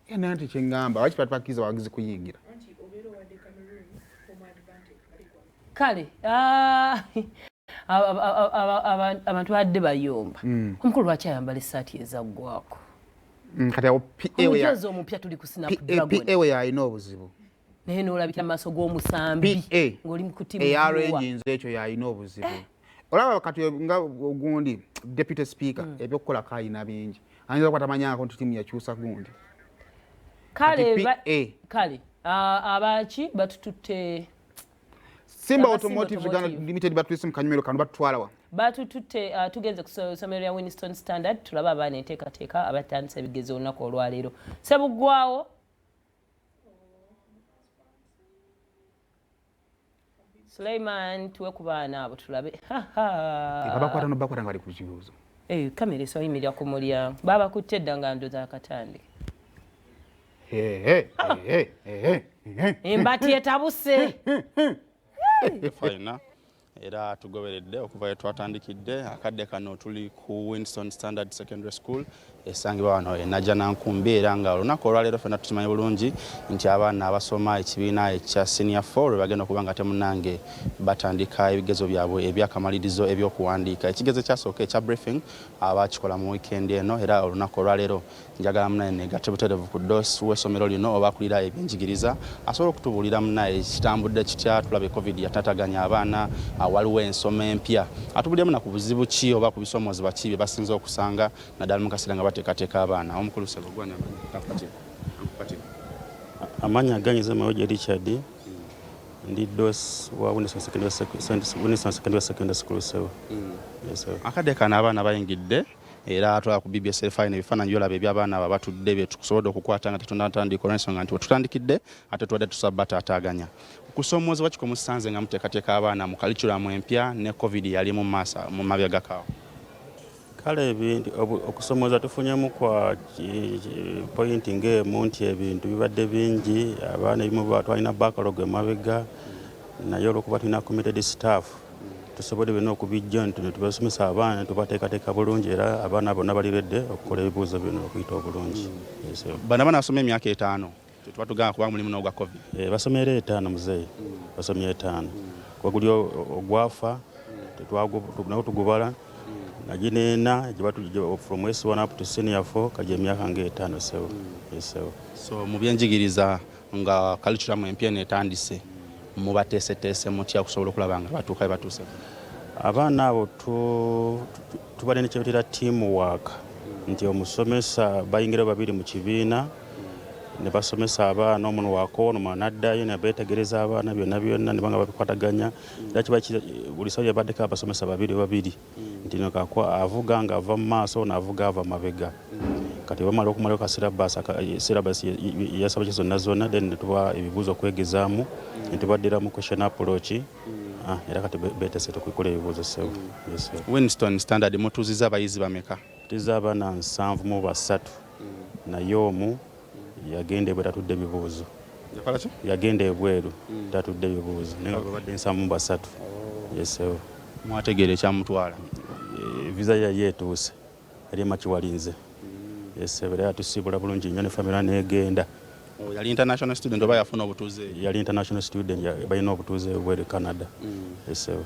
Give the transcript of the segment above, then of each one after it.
Era naye nti kyeŋŋamba lwaki tubakkiriza bawagizi kuyingira? Kale abantu badde bayomba. Omukulu lwaki ayambala essaati ezaggwako? Kati awo Omujozi omupya tuli ku Snapdragon. PA we yalina obuzibu. Naye n'olabikira mu maaso g'omusambi ng'oli mu kutimu eyarenjinze ekyo yalina obuzibu. Olaba kati nga ogundi deputy speaker ebyokukola kayina bingi. Ayinza okuba tamanyako nti tiimu yakyusa gundi. Kale abaki batututte Simba Automotive Uganda Limited batulise mu kanyumiro kano batutwala wa? Batututte tugenze ku ssomero lya Winston Standard tulabe abaana enteekateeka abatandise ebigezo olunaku olwaleero. Ssebuggwawo Suleiman tuwe ku baana abo tulabe. Babakwata no bakwata nga bali ku kibuuzo. Kamera esoyimirira ku mulyango. Babakutte edda nga ndoza akatandike. Embati etabuse. Fayina era tugoberedde okuva we twatandikidde akadde kano tuli ku Winston Standard Secondary School esangibwa wano e Najjanankumbi era nga olunaku olwaleero ffenna tukimanyi bulungi nti abaana abasoma ekibiina ekya senior 4 lwe bagenda okuba nga temunange batandika ebigezo byabwe ebyakamalirizo ebyokuwandiika. Ekigezo ekyasooka ekya briefing abakikola mu weekend eno era olunaku olwaleero njagala munaye negatte buterevu ku DOS w'essomero lino oba akulira ebyenjigiriza asobola okutubuulira munaye kitambudde kitya, tulabe COVID yatataganya abaana, waliwo ensoma empya, atubuuliremu na ku buzibu ki oba ku bisomoozebwa ki bye basinze okusanga naddala mu kaseera nga bateekateeka abaana. Omukulu Ssebo, gwani amannya? Amannya aganyize Mawejje Richard, ndi DOS wa Winston Secondary School Ssebo. Akadde kano abaana bayingidde era twala ku BBS Fine ebifaananyi byolaba eby'abaana abo abatudde bye tusobodde okukwata nga tetunnatandika olw'ensonga nti wetutandikidde ate tubadde tusaba bataataaganya. Kusoomoozebwa ki kwe musanze nga muteekateeka abaana mu curriculum empya ne COVID yali mu maaso mu mabega kaawo? Kale ebintu okusomooza tufunyemu kwa pointi ng'emu nti ebintu bibadde bingi, abaana ebimu twalina backlog emabega naye olw'okuba tulina committed staff tusobodde byonna okubijja nti tubasomesa abaana tubateekateeka bulungi era abaana bonna bali ready okukola ebibuuzo bino okuyita obulungi. Bano abaana basoma emyaka 5 tetuba tugamba kubanga mulimu n'ogwa COVID. Basomera 5 muzeeyi, basomye 5 kuba guli ogwafa nawo tugubala nagino ena from S1 up to senior 4 kajja emyaka nga 5 ssebo. Ssebo. So mu byenjigiriza nga curriculum empya eno etandise mubateeseteese mutya okusobola okulaba nga batuuka we batuuse? Abaana abo tubadde ne kyebetera team work nti omusomesa bayingira babiri mu kibiina ne basomesa abaana omuno wako ono mwana addayo ne beetegereza abaana byonna byonna ne banga babikwataganya era kiba buli ssaawa yabaddeko abasomesa babiri babiri nti no kakwa avuga nga ava mu maaso ono avuga ava mabega. Kati bamala okumalayo ka syllabus yasaba ki zonna zonna then ne tuba ebibuuzo okwegezaamu ne tubaddiramu question approach. Era kati beetese tukukola ebibuuzo ssebo. Yes, sir. Winston Standard mutuuzizza abayizi bameka? Tutuuzizza abaana 73 naye omu yagenda ebweru tatudde ebibuuzo. Yakola ki? Yagenda ebweru tatudde ebibuuzo naye nga babadde 73. Yes, sir. Mwategeera ekyamutwala? Visa ye yali etuuse yali emakiwalinze. Yes, sir. Era yatusiibula bulungi nnyo ne family n'egenda. Yali international student oba yafuna obutuuze? Yali international student, balina obutuuze ebweru Canada. Yes, sir.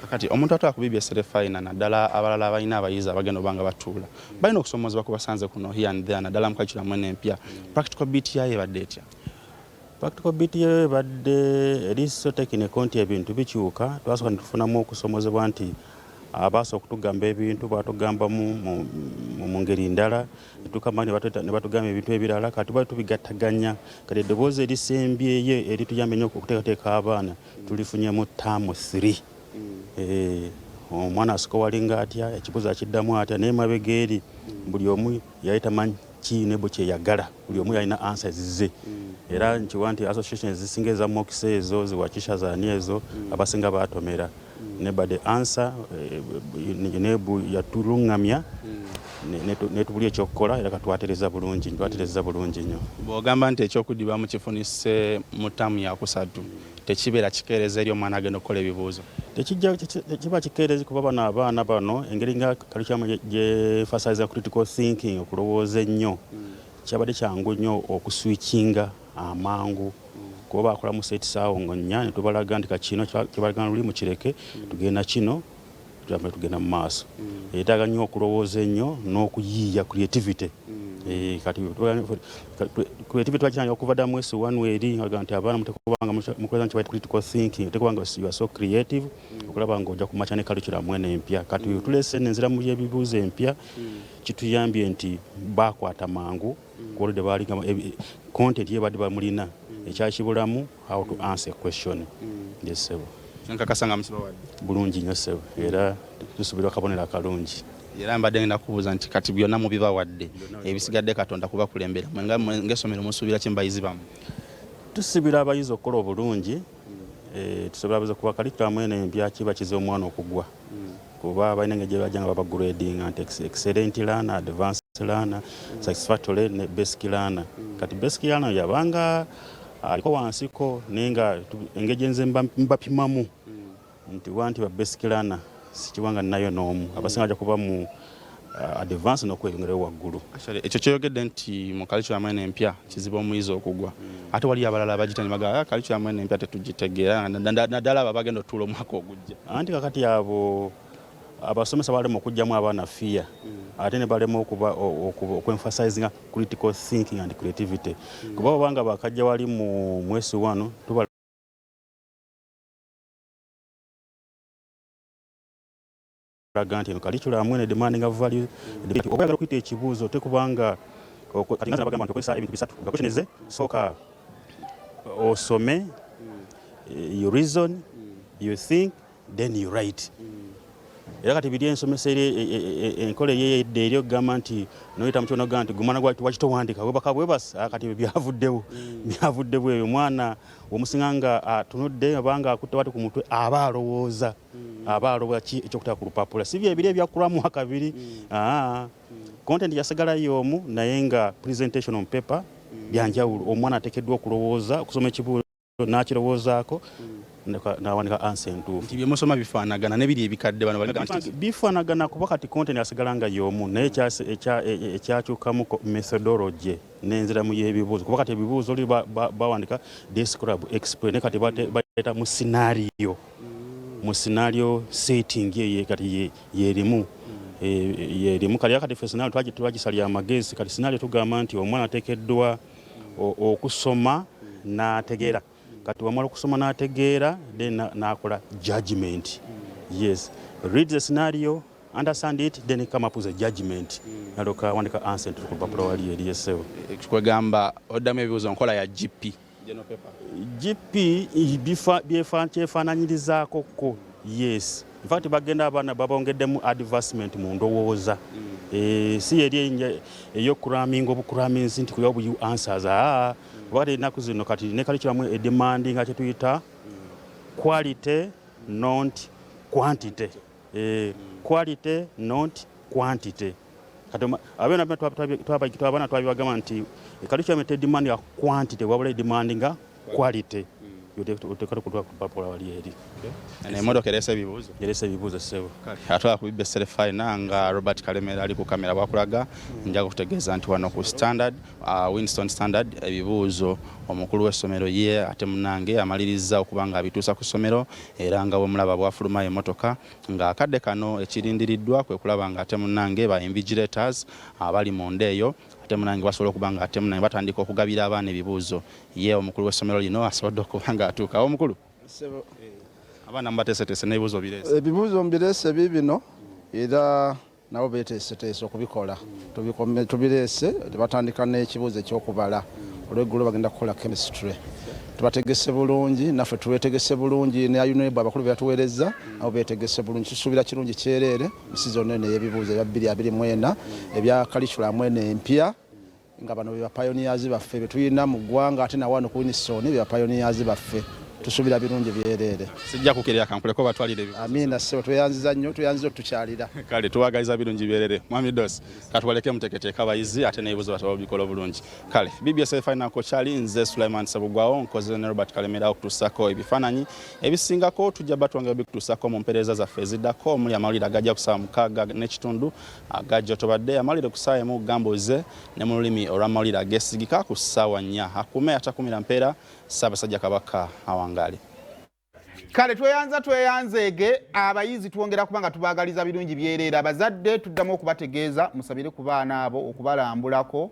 Kakati omuntu atwala ku BBS Refina naddala abalala abalina abayizi abagenda oba nga batuula balina okusomoozebwa ku basanze kuno here and there naddala mu curriculum eno empya. Practical bit yayo ebadde etya? Practical bit yayo ebadde eri so technical nti ebintu bikyuka. Twasooka ne tufunamu okusomoozebwa nti abaasooka okutugamba ebintu baatugambamu mu ngeri ndala, ne tukamba ne batugamba ebintu ebirala, kati tuba tubigattaganya. Kati eddoboozi erisembyeyo erituyamba ennyo okuteekateeka abaana tulifunyemu term 3. Omwana asikowalinga atya, ekibuuzo akiddamu atya, naye mabega eri buli omu yali tamanyi ki ne bwe kyeyagala, buli omu yalina answers ze. Era nkiwa nti associations ezisinga eza mocks ezo ziwakisha zaani ezo abasinga baatomera. Ne but the answer nebu yatulungamya netubuli ekyokukola era katwatereza bulungi, twatereza bulungi nnyo. Bw'ogamba nti ekyokudibamu kifunise mu ttaamu yakusatu tekibeera kikeereza eri omwana agenda okukola ebibuuzo? Tekijja kiba kikeerezi kuba bano abaana bano engeri nga curriculum gye emphasize critical thinking, okulowooza ennyo. Kyabadde kyangu nnyo okuswitchinga amangu, kuba bakolamu sets awo nga nnya ne tubalaga nti kakino kyebalaga luli mukireke, tugenda kino, tugambe tugenda mu maaso. Yeetaaga nnyo okulowooza ennyo n'okuyiiya creativity. Kati creativity twakitandika okuva dda mu S1 eri, nga nti abaana mutekubanga mukoleza nti bayita critical thinking, tekubanga you are so creative okulaba nga ojja kumacha ne curriculum eno empya. Kati tuleese enziramu y'ebibuuzo empya, kituyambye nti bakwata mangu kuoludde balinga content ye badde bamulina, ekyakibulamu how to answer a question. Yes, ssebo. Nkakasa nga mukibawadde. Bulungi nnyo, ssebo, era tusuubira akabonero akalungi. Era mbadde ngenda kubuuza nti kati byonna mubibawadde, ebisigadde Katonda kubakulembera. Mwe ng'essomero musuubira ki mu bayizi bammwe? Tusibira abayizi okukola obulungi. Tusobola abayizi okuba curriculum eno empya kiba kizibu omwana okugwa, kuba balina engeri gye bajja nga babagradinga nti excellent learner, advanced learner, satisfactory ne basic learner. Kati basic learner yabanga aliko wansiko, naye nga engeri gye nze mbapimamu nti wa nti ba basic learner sikiwanga nayo n'omu, abasinga bajja kuba mu advance n'okweyongerayo waggulu. Actually, ekyo kyoyogedde nti mu curriculum eno empya kizibu omuyizi okugwa, ate waliyo abalala abagita ne bagamba, "Ah, curriculum eno empya tetugitegeera," naddala abo abagenda otuula omwaka ogujja. Anti kakati abo abasomesa balema okuggyamu abaana fear, ate ne balema okuemphasizinga critical thinking and creativity, kuba obanga bakajja wali mu mwezi wano tubalaga nti eno curriculum eno demanding value. Oba oyagala okuyita ekibuuzo tekubanga kati nga bagamba nti okozesa ebintu bisatu nga question eze sooka osome, you reason, you think, then you write. Era kati biri ensomesa eri enkola eyedda eri okugamba nti noyita mukyo nogamba nti gumana wakitowandika webaka bwebasa. Kati ebyo byavuddewo, byavuddewo ebyo. Omwana omusinga nga atunudde obanga akutte wati ku mutwe, aba alowooza, aba alowooza ki ekyokutaka ku lupapula. Si byebiri ebyakulamu akabiri. Content yasigalayo omu, naye nga presentation on paper byanjawulo. Omwana ateekeddwa okulowooza, okusoma ekibuuzo n'akirowoozaako, n'awanika answer entuufu. Nti byemusoma bifaanagana nebiri ebikadde bano bali nti Bifaanagana kuba kati content yasigala nga y'omu, naye ekyakyukamu methodology n'enziramu y'ebibuuzo, kuba kati ebibuuzo oli bawandika describe, explain, naye kati baleeta mu scenario, mu scenario setting eye kati yerimu yerimu. Kati era kati ffe scenario twagisalira amagezi. Kati scenario tugamba nti omwana ateekeddwa okusoma n'ategeera. Kati wamala okusoma n'ategeera, then n'akola judgment. Yes, read the scenario, understand it, then come up with a judgment, nalyoka wandika answer ku lupapula wali eri esewo. Kwegamba oddamu ebibuuzo nkola ya GP, general paper. GP kyefaananyirizaako ko, yes. In fact bagenda abaana babongeddemu advancement mu ndowooza. Si eri ey'okuraminga obukuraminzi nti kuya buyu answers. Kuba kati ennaku zino kati ne curriculum edemandinga kyetuyita quality not quantity. Quality not quantity. Kati abeena abaana twabibagamba nti curriculum tedemandinga quantity, wabula edemandinga quality. Otekata kutuka ku lupapula wali eri. Eno emmotoka ereese ebibuuzo. Erese ebibuuzo, ssebo. Atwala ku bibba Serefina nga Robert Kalemera ali ku kamera bwakulaga. Njaga kutegeeza nti wano ku Standard, Winston Standard, ebibuuzo omukulu w'essomero ye ate munange amaliriza okuba nga abituusa ku ssomero, era nga bwemulaba bwafuluma emmotoka ng'akadde kano ekirindiriddwa kwe kulaba nga ate munange ba invigilators abali munda eyo ate munange basobola okuba nga ate munange batandika okugabira abaana ebibuuzo. Ye omukulu w'essomero lino asobodde okuba nga atuukawo. Omukulu, abaana mubateeseteese n'ebibuuzo bireese? Ebibuuzo mbireese biibino, era nabo beteeseteese okubikola. Tubireese, tebatandika n'ekibuuzo ekyokubala. Olweggulo bagenda kukola chemistry. Tubategese bulungi, naffe twetegese bulungi, ne UNEB abakulu beyatuweereza nabo betegese bulungi. Tusuubira kirungi kyereere mu season eno ey'ebibuuzo ebya 2024 ebya curriculum eno empya, nga bano be bapioneers baffe betulina mu ggwanga, ate nawano ku Winston be bapioneers baffe. Tusuubira birungi byereere. Sijja kukerera, kankuleko batwalire ebibuuzo. Amiina ssebo, tweyanziza nnyo, tweyanziza otukyalira. Kale tubagaliza birungi byerere. Mwami Dos, katubaleke muteeketeeke abayizi ate n'ebibuuzo basobola obikola obulungi. Kale BBS Final kyali nze Sulaiman Sebugwawo, nkoze ne Robert Kalemera okutuusako ebifaananyi ebisingako. Tujja batwongera bikutuusako mu mpeereza zaffe eziddako, omuli amawulire agajja ku ssaawa 6:30 agajja tobadde, amawulire ku ssaawa 1 gambuuze, ne mu lulimi olw'amawulire ageesigika ku ssaawa 4. Akume atakumira mpeera, Ssaabasajja Kabaka awangaale. Kale tweyanza, tweyanzeege. Abayizi twongera kuba nga tubaagaliza birungi byereere. Abazadde tuddamu okubategeeza musabire ku baana abo, okubalambulako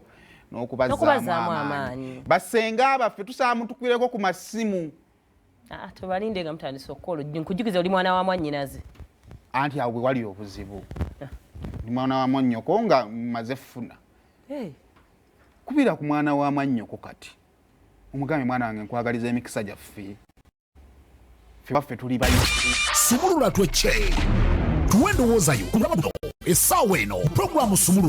n'okubazaamu N'okubazaamu amaanyi. Amaanyi. Basenga baffe, tusaba mutukubireko ku masimu. Ah, tubalinde nga mutandise okukola. Nkujukiza, oli mwana wa mwannyinaze. Anti awo bwe wali obuzibu, ndi mwana wa mwannyoko nga mmaze ffuna. Hey. Kubira ku mwana wa mwannyoko kati omugambe, "Mwana wange, nkwagaliza emikisa gyaffe, ffe baffe tuli bayizi." Sumulula twecce, tuwe endowooza yo ku bulaba buno essaawa eno. Puroguramu Sumulula.